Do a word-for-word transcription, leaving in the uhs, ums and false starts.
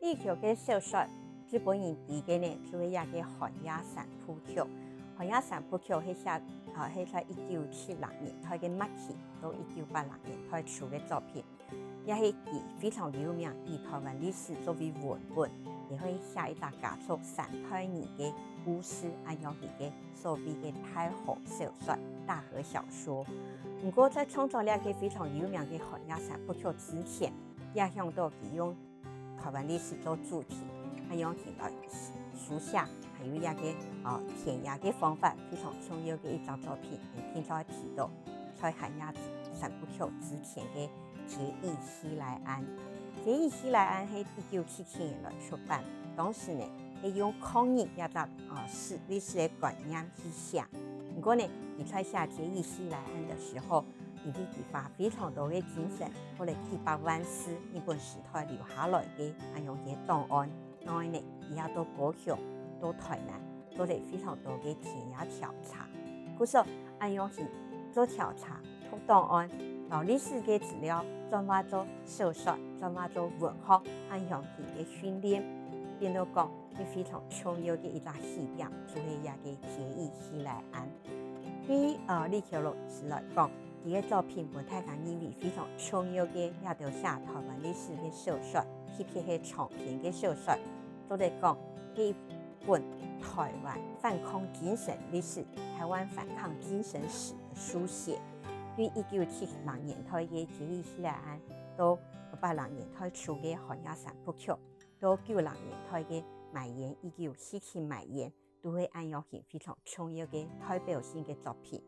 李喬个小說，最分人知个呢，就係這个《寒夜三部曲》。《寒夜三部曲》係寫，啊，係在一九七零年代个末期到一九八零年代初个作品，也係佢非常有名，以臺灣歷史作為文本，也係寫一隻家族三代人个故事，恁樣佢个所謂个大河小說、大河小說。毋過在創作這个非常有名个《寒夜三部曲》之前，也想到佢用臺灣歷史做主題，還用佢來書寫，還有這个，呃，田野个方法，非常重要个一張作品，你聽到提到，在《寒夜三部曲》之前个《結義西來庵》。《結義西來庵》係一九七七年來出版，當時呢，係用抗日這隻，呃，史，歷史个觀念去寫。毋過呢，佢在寫《結義西來庵》个時候，因為佢花非常多个精神，花了幾百萬字，日本時代留下來个，恁樣个檔案。當然呢，佢也到高雄、到臺南，做了非常多个田野調查。故所，恁樣去做調查、讀檔案，摎歷史个資料轉化做小說，轉化做文學，恁樣去个訓練，變到講，係非常重要个一隻起點，就係這个《結義西來庵》。對於，呃，李喬老師來講，佢个作品分大家認為非常重要个，這兜寫臺灣歷史个小說，特別係長篇个小說，做得講係一本臺灣反抗精神歷史、臺灣反抗精神史个書寫。對一九七零年代个《結義西來庵》，到八零年代初个《寒夜三部曲》，到九零年代个《埋冤》，一九四七《埋冤》，都係恁樣形非常重要个代表性个作品。